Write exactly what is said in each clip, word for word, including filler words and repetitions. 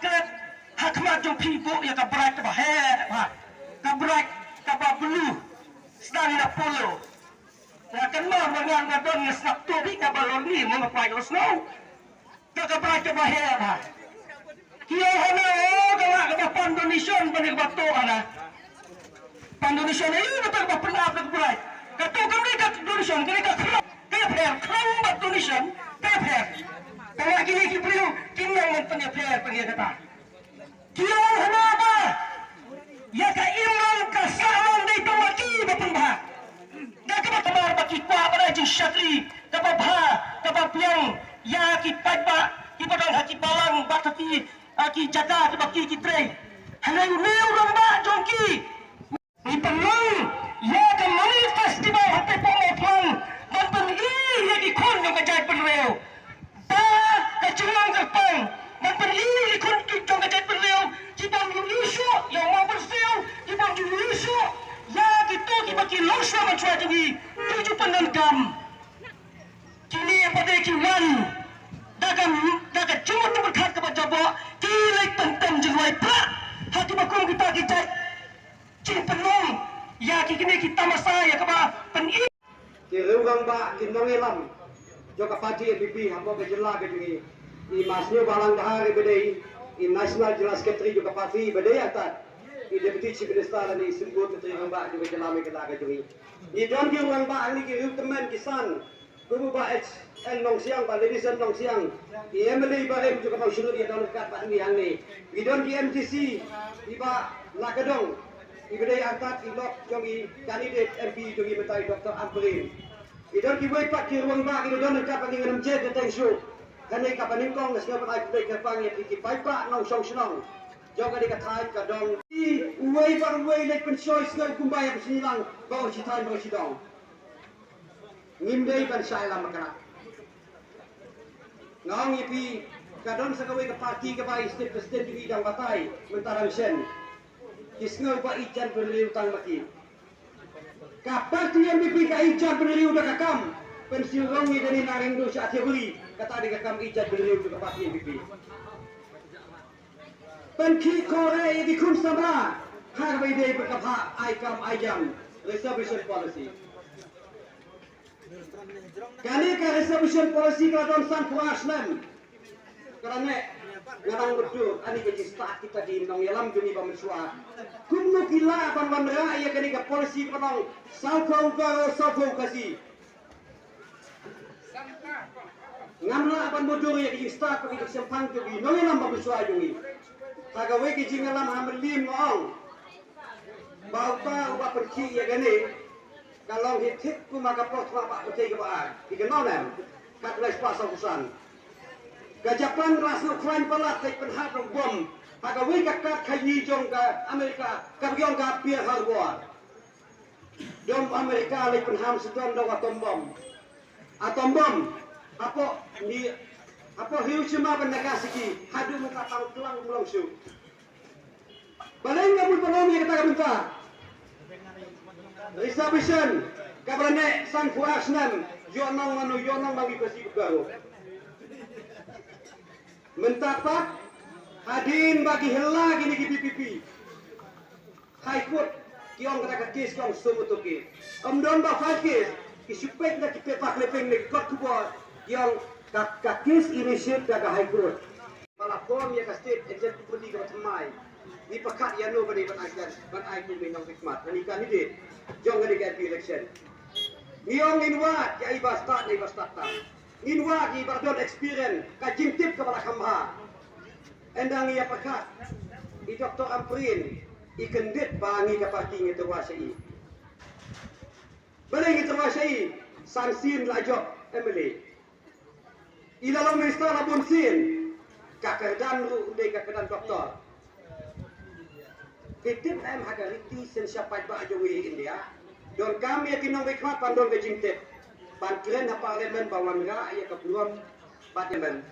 Klet ha khmat jong phi buh ïa ka bright kaba heh bha, ka bright kaba blue, sdang ïa polo. Nga kynmaw ba nga nga don nga sngap to bik kaba lorni mo nga kwai ko snow. Ka ka bright kaba heh bha. Ki ong hana, oh, ka la kaba pan donation ban ïa kaba to hana. Pan donation ai kata kaba pynap da ka bright. Ka to kam dei ka donation, ka dei ka khlam, ka ïapher, khlam bad donation ka ïapher. Tangba kine ki briew kim nang ban pynïapher pynïakata. Ki ong hana ba ïa ka imlang ka sahlang dei tang ma ki ba pynbha. Da kaba tamar ba ki kwah ba da jingshakri kaba bha kaba biang ïa ki paidbah kiba don ha ki balang bad ha ki, ha ki jaka kiba ki ki trei. Hynrei une u rangbah jong ki. Ngi pynlong ïa ka Money Festival hangtei Poh Mawphlang ban pyni ïa ki khun jong ka jaitbynriew. Ba ka jinglong kyrpang ban pyni ïa ki khun jong ka jaitbynriew ki bym ju ïohi shuh ïa u mawbyrsiew, ki bym ju ïohi shuh ïa kito kiba ki longshuwa manshuwa jong ngi, ki ju pyndonkam. Kine pat de ki wan da ka, da ka jingmut jingpyrkhat kaba jaboh, ki leit pyntem jingrwai prah ha kiba kum kita ki jait jingpynlong ïa ki kine ki tamasa ïa kaba pyni. Ki riew rangbah ki nongïalam jong ka party N P P hapoh ka jylla ka jong ngi, i Ma Sniawbhalang Dhar iba dei i National General Secretary jong ka party, iba dei artat i Deputy Chief Minister lane i Symbud Myntri Rangbah jong ka jylla Meghalaya ka jong ngi. Ngi don ki riew rangbah hangne ki riew tymmen ki san, kum u Bah H N Nongsiang, Bah Ladison Nongsiang, i M L A barim jong ka Mawshynrut i don ryngkat bad ngi hangne. Ngi don ki M D C, i Bah Lakadong, iba dei artat i lok jong i candidate M P jong ngi mynta i Doctor Ampareen. Ngi don kiwei pat ki riew rangbah kiba don ryngkat bad ngi, ngam jied kyrteng shuh. Kane kaba nyngkong nga sngew ban ai khublei kyrpang ïa phi ki paidbah nongshong shnong jong kane ka thaiñ ka dong. Uwei bad uwei leit pynshoi sngew kumba ïa ka shynrang ba u shi thaiñ ba u shi dong. Ngim dei ban shah ïalam bakla. Nga ong ïa phi, ka don sa kawei ka party kaba i state president jong i dang batai mynta dang shen. Ki sngew ba i jan bynriew tang ma ki. Ka party N P P ka i jan bynriew da ka kam pynsyrong ïa kane na ring du sha Athiaburi, kata dei ka kam i jan bynriew jong ka party N P P. Pynkhih khore ïa ki khun samla ha kaba ïadei bad ka bhah ai kam ai jam, reservation policy. Kane ka reservation policy ka la don sanphew ar snem. Ka la neh, nga dang mutdur, ani ka jingstad kita ki nongïalam jong ngi ba mynshuwa. Kumno ki lah ban wanrah ïa kane ka policy kaba long sawphew Garo, sawphew Khasi. Ngam lah ban mutdur ïa ka jingstad bad ka jingshemphang jong ki nongïalam ba mynshuwa jong ngi. Ha kawei ka jingïalam ha Mylliem nga ong ba uta uba pynkhih ïa kane ka long hi thik kum ha ka por thma Bah Pyrthei kaba ar, i ka Nonam, khatkhyndai spah sawphew san. Ka Japan ka la sngewkhlaiñ palat leit pynhap da u bom ha kawei ka kat khaii jong ka Amerika kaba ki ong ka Pearl Harbor. Dom Amerika leit pynham sdang da u atom bom. Atom bom hapoh ni, hapoh Hiroshima bad Nagasaki haduh mynta tang klang ym long shuh. Balei nga mut ban ong ïa kata ka bynta? Reservation kaba la neh sanphew ar snem, ïoh nong mano, ïoh nong ma ngi Khasi bad Garo. Mynta pat hadien ba ki hela kine ki V P P, High Court ki ong kata ka case ka ong suo motu case. Ym don ba file case, ki shu peit na ki paper clipping ne ki kot khubor ki ong ka, ka case initiate da ka High Court. Ba la form ïa ka State Executive Committee kaba thymmai. Ngi pyrkhat ïano ba dei ban ai, ban ai kum i nongmihkhmat, ban i candidate jong kane ka M P election. Ngi ong ngin wad ïa i ba stad ne i ba stad tam. Ngin wad ïa i ba don experience, ka jingtip kaba la kham bha. Ynda ngi ïa pyrkhat, i Doctor Ampareen i kyndit ba ngi ka party ngi tyrwa sha i. Balei ngi tyrwa sha i? San sien la jop M L A. I la long minister la bun sien. Ka kyrdan ruh dei ka kyrdan doktor. Phi tip em ha ka riti synshar paidbah jong ngi India, donkam ïa ki nongmihkhmat ban don ka jingtip, ban kren ha parliament ba wanrah ïa ka burom bad ïa men.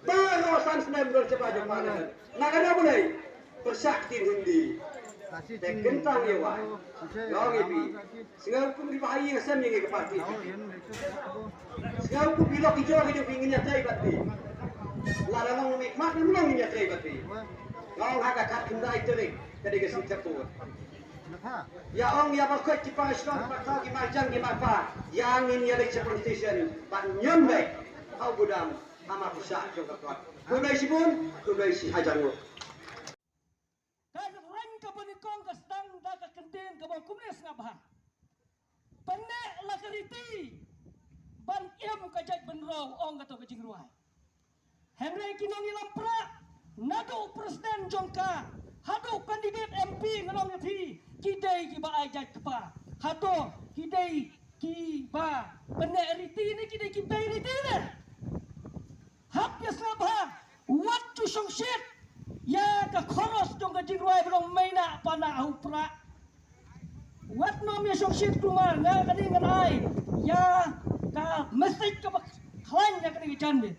Baroh san snem don shabar jong parliament. Na ka daw balei? Pyrshah ktien Hindi. Te kyntang ïa wai. Nga ong ïa phi, sngew kum ki bahaïing sem ïa ngi ka party. Sngew kum ki lok ki jor ki jong phi, ngin ïatrei bad phi. Lada long mih mat, long ïa trei bad phi. Long ha ka khatkhyndai tarik ka dei ka sngi thep vote. Ïa ong ïa ba koit ki para shnong, ki para thaw, ki marjan, ki marpa. Ïa ngin ïa leit sha police station bad ñion beit ha u budam ha ma pisa jong ka kot. Khublei shibun, khublei shihajar nguh. Ka rang kaba nyngkong ka sdang da ka kyntien kaba kumne sngap bha. Pyneh la ka riti ban im ka jaitbynriew, ong kato ka jingrwai. Hynrei ki nongïalam Prah, naduh president jong ka haduh candidate M P, nga ong ïa phi, ki dei kiba ai jait kpa. Hato ki dei kiba pyneh riti ne ki dei ki bei riti ne? Hap ïa sngap bha, wat ju shongshit ïa ka khoros jong ka jingrwai ba long maïnah païnah ha u Prah. Wat nym ïa shongshit, kulmar, nga kane ngan ai ïa ka message kaba khlaiñ ïa kane ka janmiet.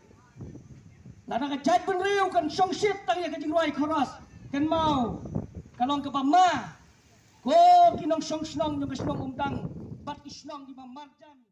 Lada ka jaitbynriew kan shongshit tang ïa ka jingrwai khoros, kynmaw ka long kaba ma. Ko ki nongshong shnong jong ka shnong Umdang bad ki shnong kiba marjan.